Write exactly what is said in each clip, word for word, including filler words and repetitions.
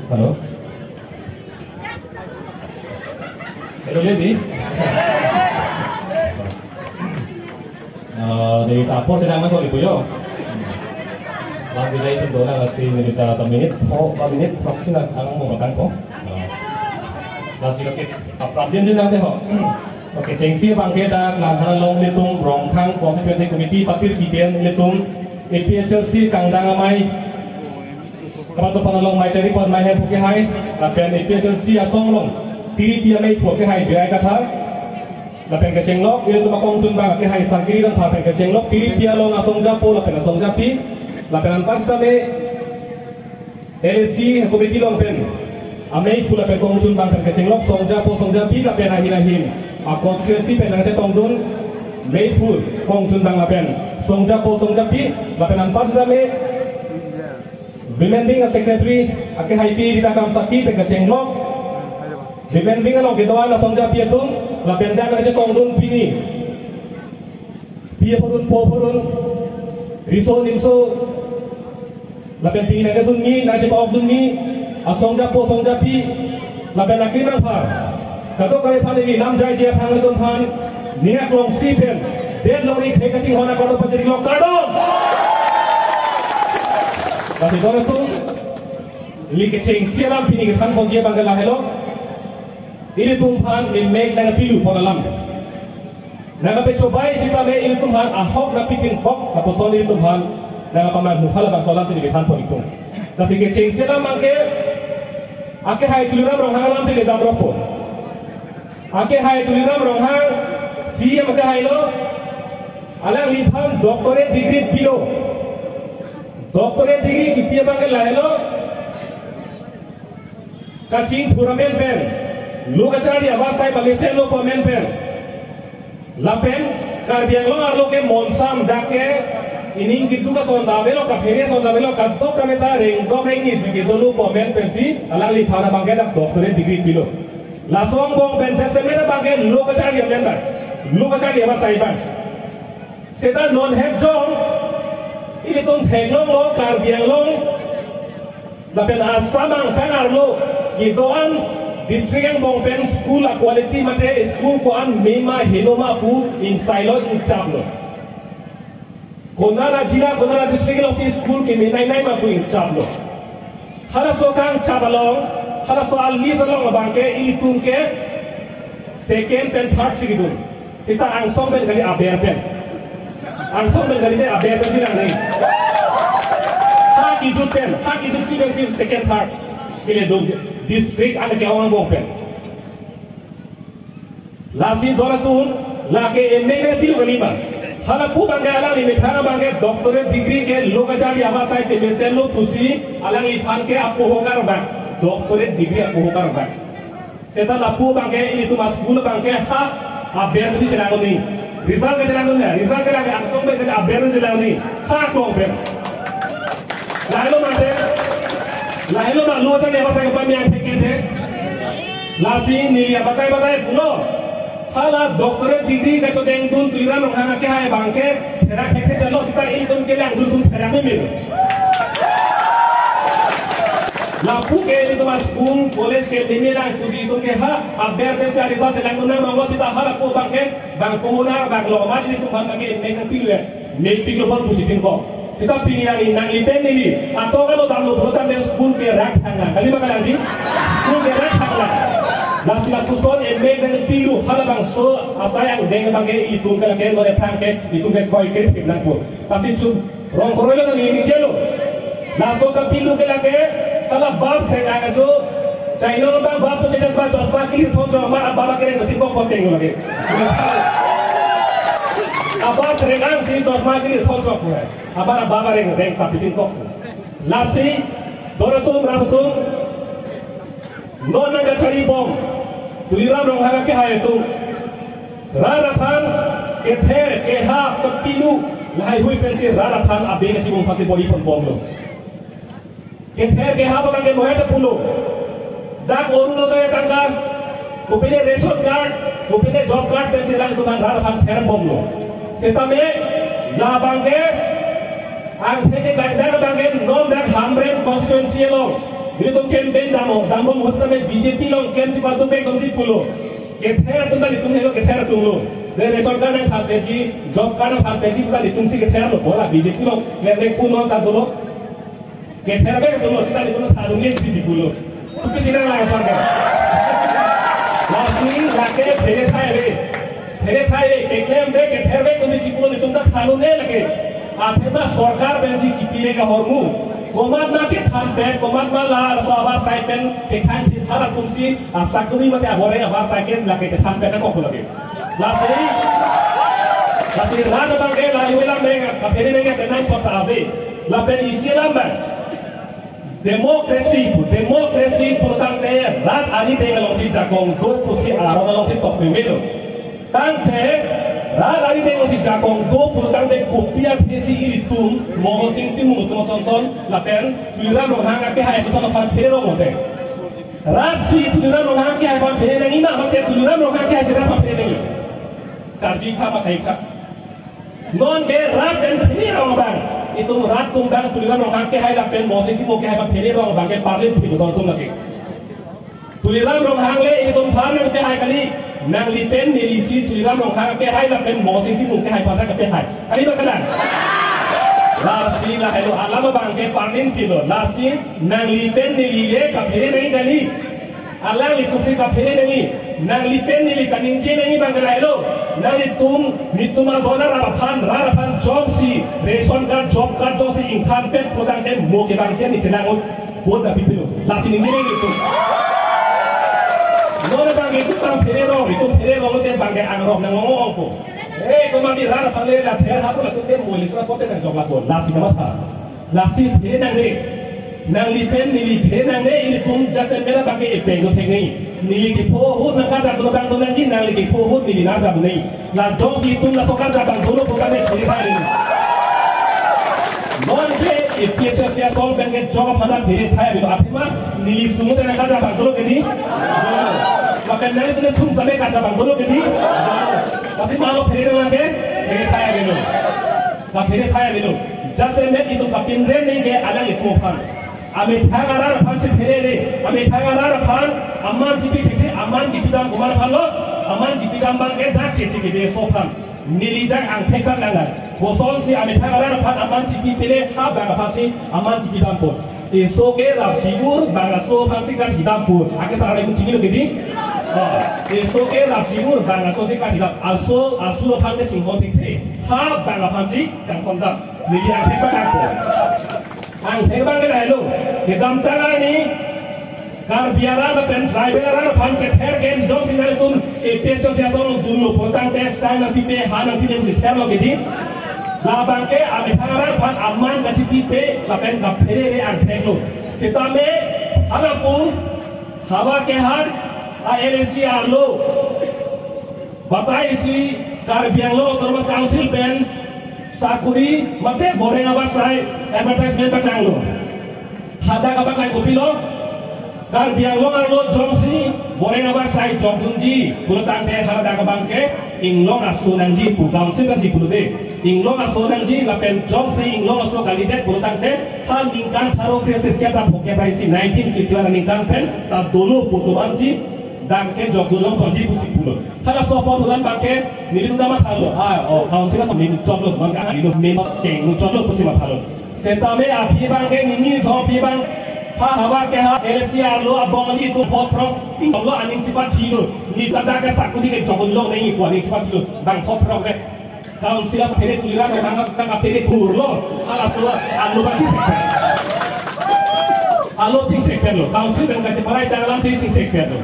Hello. Hello, lady. Ah, dari Tapo sedang masuk ibu yo. Bang Vijay itu dona lasi minit ta minit, ho, ba minit, vaksin ang mau matang ko. Ah. Lasi lagi, apa dia dia nanti ho. Oke, chengsi abangke dak Langhan along ilitum Rongkhang Constituency Committee patir kiden ilitum A P H L C kangdang amei. Kapato panalong mei chari pon mei hem puke hai, lapen A P H L C asong along tiri pi amei puke hai J I Kathar. Lapen kachenglok ilitum akongchunbang ke hai Sagiri Rongphar pen kachenglok tiri pi along asong japo lapen asong japi. Lapen anpar sitame L A C committee along pen amei pu lapen kongchunbang pen kachenglok song japo song japi lapen ahin ahin a constituency pen nangchetongdun mei pu kongchunbang lapen song japo song japi lapen anpar sitame women wing a secretary ake hai pi Rita Kramsapi pen kachenglok women wing along kedo-an asong japi atum lapen dak nangchetongdun pini pi apurun po apurun riso nimso lapen pini nangkedunji nangchepa-okdunji asong japo song japi lapen akim aphan kadokave aphan ili namjai ji aphan ilitum aphan ning aklongsi pen det longri khei kachinghon akardom pajirlo kardom. Lasi don atum ili kechengsi alam pini kethan ponji abangke lahelo ilitum aphan emek nangpilu pon alam. Nangkapechobai sitame ilitum aphan ahok nangpipinkok lapuson ilitum aphan nangkapamanghu halabangso alam si kethan pon itum. Lasi kechengsi alam abangke ake hai Tuliram Ronghang alam si kedam rokpo. Ake hai Tuliram Ronghang C M ake hailo alangliphan doctorate degree pilo. Doctorate degree kipi abangke lahelo kachingthur amen pen, lo kacharli abatsai pamesenlo pu amen pen. Lapen Karbi Anglong arlo ke monsam dak ke ining kitu kason ta avelo, kaphere son ta avelo, kadokave ta rengdok rengni si kedolo pu amen pensi alangliphan abangke dak doctorate degree pilo. Laso angbong pen jasemet abangke lo kacharli amen ta, lo kacharli abatsai abang. Seta non het jong ilitum theklonglo Karbi Anglong lapen Assam angtan arlo kedo-an district angbong pen school a quality mate school ko-an mema helo ma pu ingsailo ingchaplo. Konat ajila konat district alongsi school kemenei nei ma pu ingchaplo. Halaso kangchap along, halaso a-list along abangke ilitum ke second pen third si kedun. Seta angsong pen kali aber pen. Angsong pen kali ne aber pen si nangne. Ha kejut pen, ha kejut si pen si second third keledun district an ke-ong angbong pen. Lasi don atum lake emek nangpilu kali ma. Halapu abangke alangli methang abangke doctorate degree ke lo kacharli abatsai pemesenlo pusi alangliphan ke apoho karbak. Doctorate degree apoho karbak. Seta lapu abangke ilitum a-school abangke ha aber pen si chelangdun. Result ke chelangdun ya, result ke lake angsong pen ke aber pen si chelangdun. Ha kong pen. Lahelo mate. Lahelo ma lo chan ya basa ke pamya thek ke the. Lasi neli abatai batai pulo. Hala doctorate degree kachotengdun Tuliram Ronghang ake hai abangke therak thekthe lo seta ilitum kelangdun atum therak meme. Lapu ke ilitum a-school college ke meme lang pusi itum ke ha aber pen si a-result chelangdun nang lo seta halapu abangke bang komonar bang lo ma ilitum abangke emek nangpilu ya. Mepik lo pon puji pinkok. Seta pini yang inang ipen neli atong alo damlo pulo tangte school ke rak thanglang. Kali ma kalang di? School ke rak thanglang. Lasi lapuson emek nangpilu halabangso asai angdeng abangke itum ke lake lo de thang ke itum ke koi ke thip nangpo. Pasti chun rong koroi lo nang ini jelo. Laso kapilu ke lake hala bab theng ang ajo. China bab bab to chetan ba chosma kiri thon chosma bab kereng pati kok poteng lake. Abab kereng ang si chosma kiri thon chok. Abar abab reng reng sapitin kok. Lasi don atum ram atum non nangkachari bom. Tuliram Ronghang ake hai atum. Rat aphan kether keha kapilu lahai hui pensi rat aphan abeng si bom pasi boli pon bomlo. Kether keha abangke mohet pulo. Dak Orunodoi tangka, kopine ration card, kopine job card pensi lang tuman rat aphan ther bomlo. Setame labangke angthek ke dak dak abangke non dak Hamren constituency along. Nelitum campaign dam-o, dambom ahut setame B J P along camp chepaduk bek atum si pulo. Kether atum ta nelitum helo, kether atum lo. Re ration card nangthan peji, job card nangthan peji, ta nelitum si kether lo. Bola B J P along, neng neng punon ta dolo. Kether bek atum lo, seta nelitum than un-e si pulo. Kopi si nanglang apar ke. Lasi lake phere thai ave. Phere thai ave, keklem ave, kether ave, kopi si pulo nelitum ta than un-e lake. Athema sorkar pensi kipi ave ke ahormu. Komat ma kethan pen, komat ma la so avarsai pen, kethan thit halatum si, asakuri mate aboreng avarsai ke lake kethan pen ako lake. Lasi, lasi rat abang ke la yu lam ave, kaphere ave ke penang sot ave. Lapen isi lam abang. Democracy pu, democracy pu tangte rat arideng alongsi jakong do pusi aron alongsi tok meme lo. Tangte rat arideng alongsi jakong do pu tangte kopi athesi ilitum Mohonsing Timung atum asonson lapen Tuliram Ronghang akehai atum aphan phere rong lote. Rat si Tuliram Ronghang akehai aphan phere nangji ma, mate Tuliram Ronghang akehai si rat aphan phere nangji. Karju tha ma thai tha. Non ke rat pen phere rong abang. Itum rat atum abang Tuliram Ronghang akehai lapen Mohonsing Timung akehai aphan phere rong abang ke parlin phi beton atum lake. Tuliram Ronghang le itum aphan nangpehai kali, nangli pen neli si Tuliram Ronghang akehai lapen Mohonsing Timung akehai aphan kapehai. Kali ba kalang? Lasi lahelo alam abang ke parlin phi lo. Lasi nangli pen neli le kaphere nangji kali. Alanglitum si kaphere nangji, nangli pen neli kaningje nangji abang ke lahelo. Nanglitum, nelitum adon arap aphan, rat aphan jongsi, ration card, job card jongsi ingthan pen pu tangte mo kevangsi neli chelang-ot, vote ta pipilo. Lasi ningje nangji itum. Non abang itum abang phere rong, itum phere rong te abang ke angrok nang ong-ongpo. Eh, komat di rat aphan le la ther hapu latum te mo election apote nangjok lapo. Lasi kamatha. Lasi phere nangne, nangli pen neli phere nangne, ilitum jasemet abang ke epeng do thek nangji. Neli kepho ahut nangkarjap dun abang do nangji, nangli kepho ahut neli nangkarjap dun nangji. La jongsi itum laso karjap abang dolo pu tangte phere thai ave. Non ke APHLC asong abang ke jok aphan phere thai ave. Athema neli sung te nangkarjap abang dolo ke neli. Maka nanglitum sung setame karjap abang dolo ke neli. Lasi ma lo phere nang ke, phere thai ave lo. Kaphere thai ave lo. Jasemet itum kapinre nangji ke alanglitum aphan. Amethang arat aphan si pherere. Amethang arat aphan aman chipi thekthe, aman kipi dam komat aphan lo. Aman kipi dam abang ke dak kesi kebe so aphan. Neli dak angthek abang nang. Kosonsi amethang arat aphan aman chipi pele ha abang aphan si aman chipi dampo. Eso ke rapji-ur bang aso aphan si karju dampo. Ake sarang itum chinilo ke neli. Oh, eso ke rapji-ur bang aso si karju dam. Aso, aso aphan ke chinghon thekthe. Ha abang aphan si kangthon dam. Neli angthek abang nangpo. Angthek abang ke lahelo. Kedamtang arni Karbi arat lapen tribal arat aphan kether ke jongsi nanglitum APHLC asong dunlo pu tangte sang nangpipe, ha nangpipe pusi therlo ke neli. Labang ke amethang arat aphan aman kachipipe lapen kapherere angthek lo. Setame halapu Havar kehat a-LAC arlo batai isi Karbi Anglong Autonomous Council pen sakuri mate boreng avarsai advertisement paklanglo. Hadak abang lang kopilo, Karbi Anglong arlo jongsi boreng avarsai jokdunji pulo tangte hadak abang ke inglong aso nangji pu council pensi pulote. Inglong aso nangji lapen jongsi inglong aso candidate pulo tangte ha ningkan pharo kre sirkep ta phongkep ra isi nineteen fifty-one aningkan pen ta dolo pu atum aphan si dak ke jokdun long chotji pusi pulo. Halaso apor hulan abang ke nelitum ta mathalo. Ah, oh, council aso nelitum chotlo, abang ke nelitum member kenglo chotlo pusi mathalo. Setame aphi abang ke nini thom aphi abang ha havar kehat LAC arlo abong ani itum pho throk ting lo aning chepathilo. Neli ta dak ke sakuri ke jokdun long nangji pu aning chepathilo. Bang pho throk ke. Council aphere Tuliram Ronghang ta kaphere kurlo. Halaso arlo abang chingsekpen. Arlo chingsekpenlo. Council abang kacheparai tang alam si chingsekpenlo.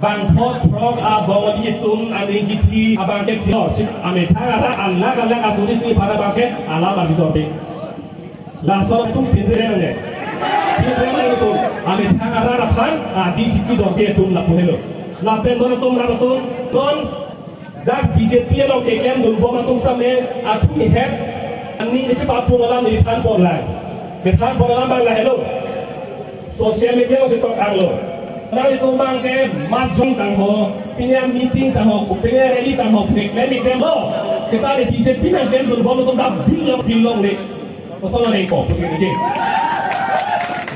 Bang pho throk abong ani itum aning kithi abang ke pilo. Si amethang arat alak alak asuni suni phara abang ke alam arjudunde. Laso atum pinre nangne. Pinre nangne itum. Amethang arat aphan adi siki dorde itum lapu helo. Lapen non atum rat atum non dak BJP along keklem dunbom atum same atum ihet aning kechepapung alam neli thanpon lang. Kethanpon alam abang lahelo. Social media along si tok tanglo. Nanglitum abang ke mass jong tangho, pini meeting tangho, pini rally tangho, pini klem iklem lo. Seta le BJP nangklem dunbom atum ta bilong bilong le. Kosonlo nangko, pusi nangji.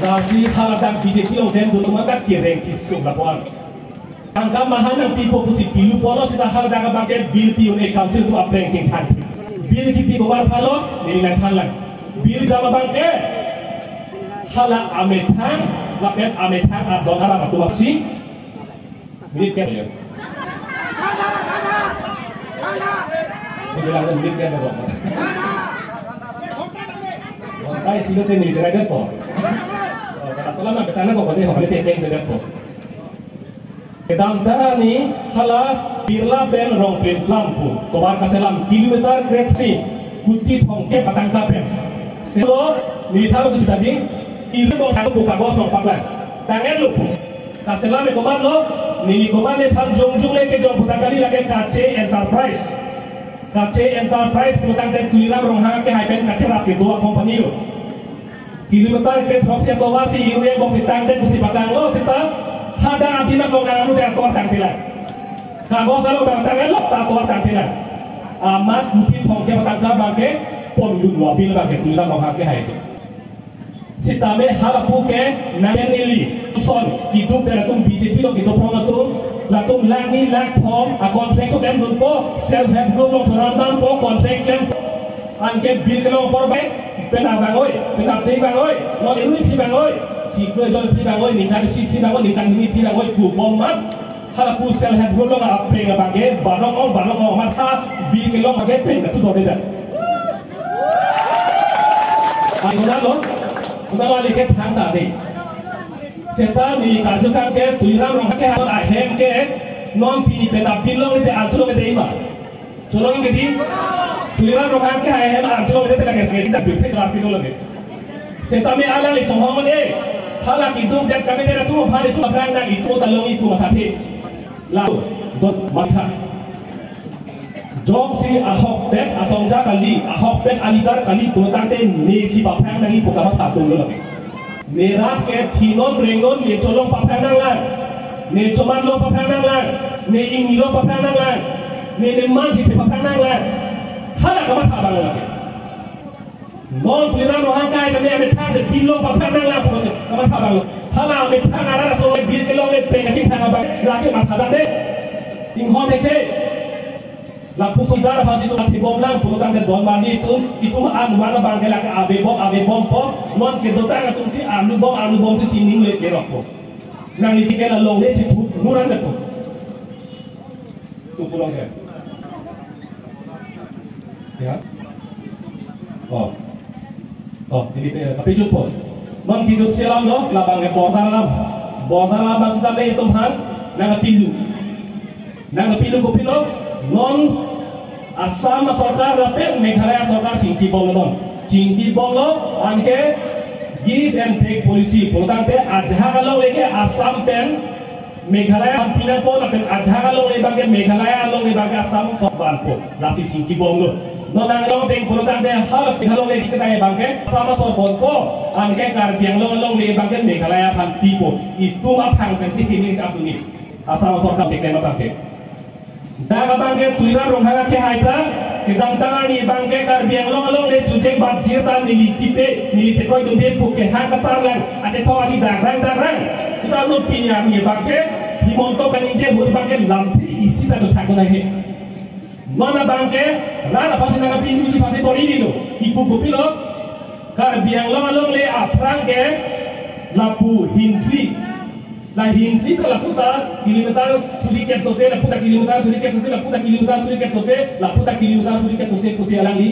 Lasi haladak B J P along dem dulu maka kereng kisuk lapuan. Tangka maha nangpipo pusi pilu pulo seta haladak abangke bill pi un-e council atum apreng chingthang. Bill kipi komat phalo, neli nangthanlang. Bill jama abangke hala amethang, lapen amethang adon aram atum aksi. Minit kan ya? Bilang minit kan ya, Bang? Kontai silo te minit kan ya, Bang? Oh, kata tulang na betana kok, kali, kali tepeng beda kok. Kedamtang arni hala Birla pen Rongplim Plam pu, tovar kaselam kilometer kretsi, kuti thongkep atangka pen. Selo, neli thalo ke tadi, iri bong thalo pu kagos nangpaklang. Tangan lo pu. Kaselam e komatlo, neli komat ne thal jongjong le kejong putang kali lake Kache Enterprise. Kache Enterprise putangte Tuliram Ronghang akehai pen kacherap kedo a-company lo. Kilometer kethroksi atovar si iru ebong si tangdet pusi patanglo seta hadak adim akong nang anu de atovar tangpilang. Kagos alo dang tanglo ta atovar tangpilang. Amat kuti thongkep atangka abangke pondunlo bill abangke Tuliram Ronghang akehai ke. Sitame halapu ke nang neli son kiduk de latum B J P lo kiduk prong latum, latum lakh ni lakh thom a-contract ko dem dunpo, self help group along thoram dampo, contract klem. Anke bill kelong apor bai, penap bang oi, penap dei bang oi, non irui phi bang oi, si kue jon phi bang oi, ningkan isi phi bang oi, ningkan hini phi bang oi, ku bom mat. Halapu self help group along apreng abangke, balong ong, balong ong, matha bill kelong abangke peng tu dode dan. Ai, kunalo, kunalo ali ke thang ta dei. Seta neli karju kan ke Tuliram Ronghang akehai ahem ke non pini penap bill long ite arjulong ite ima. Cholong ke di. Tuliram Ronghang akehai ahem arjulong ite lake sengit kita biphe kelar pilo lake. Seta me alangli chonghong ne. Hala kiduk jat kami jat tu phali tu aphrang nang itu ta long ipu matha the. Lalu dot matha. Jongsi ahokpet asongja kali, ahokpet alidar kali pulotangte ne si paphrang nangji pu kamatha atum lo lake. Ne rat ke thinon rengnon ne cholong paphrang nanglang. Ne choman long paphrang nanglang. Ne ingni long paphrang nanglang. Ne neman si the paphrang nanglang. Hala kamatha abang lo lake. Non Tuliram Ronghang akehai kami amethang si bill long paphrang nanglang pulote kamatha abang lo. Hala amethang arat aso bill kelong le peng kachingthang abang lake matha dang de. Inghon thekhe. Lapuson dar aphan itum athi bomlang pulotangte don mani itum, itum an wan abangke lake ave bom, ave bompo. Non kedotang atum si arlu bom, arlu bom si sining le kerokpo. Nangli tiket along le chithu murang ketu. Tu pulang ya. Ya. Oh. Oh, ini pe, tapi jumpa. Mang kiduk selam lo, labang ke border alam. Border alam bang sitame itum aphan nangpilu. Nangpilu kopilo, non Assam sorkar lapen Meghalaya sorkar chingki bomlo non. Chingki bomlo, anke give and take policy. Pulotangte ajahak along leke Assam pen Meghalaya aphan pinangpo lapen ajahak along le abangke Meghalaya along le abangke Assam sok vanpo. Lasi chingki bomlo. Non nang along peng pulotangte hal Meghalaya along le kita abangke Assam sok vanpo. Anke Karbi Anglong along le abangke Meghalaya aphan pipo. Itum aphan pensi pining sab duni. Assam sorkar teklem abangke. Dak abangke Tuliram Ronghang akehai ta, kedamtang arni abangke Karbi Anglong along le chujeng bapjir ta neli tipe, neli chekoi dunde pu kehang kasarlang, achethok ani dagrang dagrang. Kita no pini arni abangke, Himanta kaningje ahut abangke lampi isi ta dothak nanghe. Non abangke, rat aphansi nangpiluji aphansi tori dilo, kipu kopilo, Karbi Anglong along le aphrang ke, lapu hingri. La hingri ta lapu ta kilometer suri kep sose, lapu ta kilometer suri kep sose, lapu ta kilometer suri kep sose, lapu ta kilometer suri kep sose pusi alangli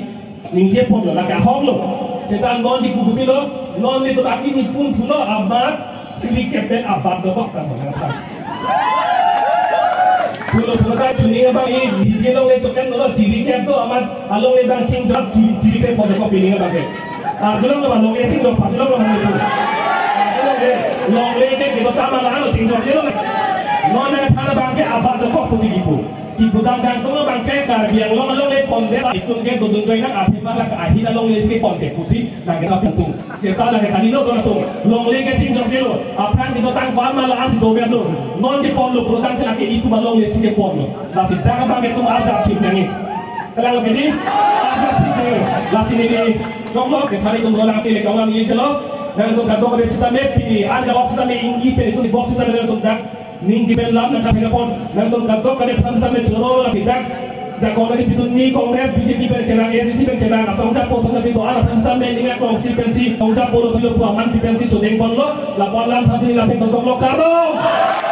ningje ponlo, lake ahok lo. Seta non di kukupi lo, non di to aki ni pun thulo amat suri kep pen abat dokok ta mo nang ta. Pulo pulo ta chuni abang i di je long le chokan lo suri kep to amat along le bang ching dok suri suri kep pon dokok pining abang ke. Ah, dulong lo, long le ching dok, dulong lo, long le ching dok. Ah, dulong le, long le ke, ke to tama la, lo ching dok, ye lo. Non nangthan abangke abat dokok pusi kipu. Kipu dam dam tong abangke Karbi Anglong along le pondet, itum ke dodun joy nang api malak ahin along le ke pondet pusi, nang kita pintung. Seta lake kali lo, dona tung. Long le ke ching dok ye lo. Aphrang di to tang kwan mala asi dover lo. Non di ponlo, pulotangte lake itum along le si ke ponlo. Lasi dak abangke itum arjap thip nangji. Kalang lo ke di? Arjap thip nangji. Lasi neli jonglo ke thari tum dolang ti le konglam ye chelo. Nangtum kadokave sitame pini, an ka-ok sitame ingki pen itum bok sitame nangtum dak ning kepi pen lam nangkathe apot, nangtum kadokave aphan sitame choro la pidak. Dak kong lagi pitun ni Congress, B J P pen kelang, A C C pen kelang, asong japo song japi do-an aphan sitame ning aklong si pensi, song japo lo pilo pu aman pi pensi chodeng ponlo, lapu alam aphan si lapen tongtong lo kardom.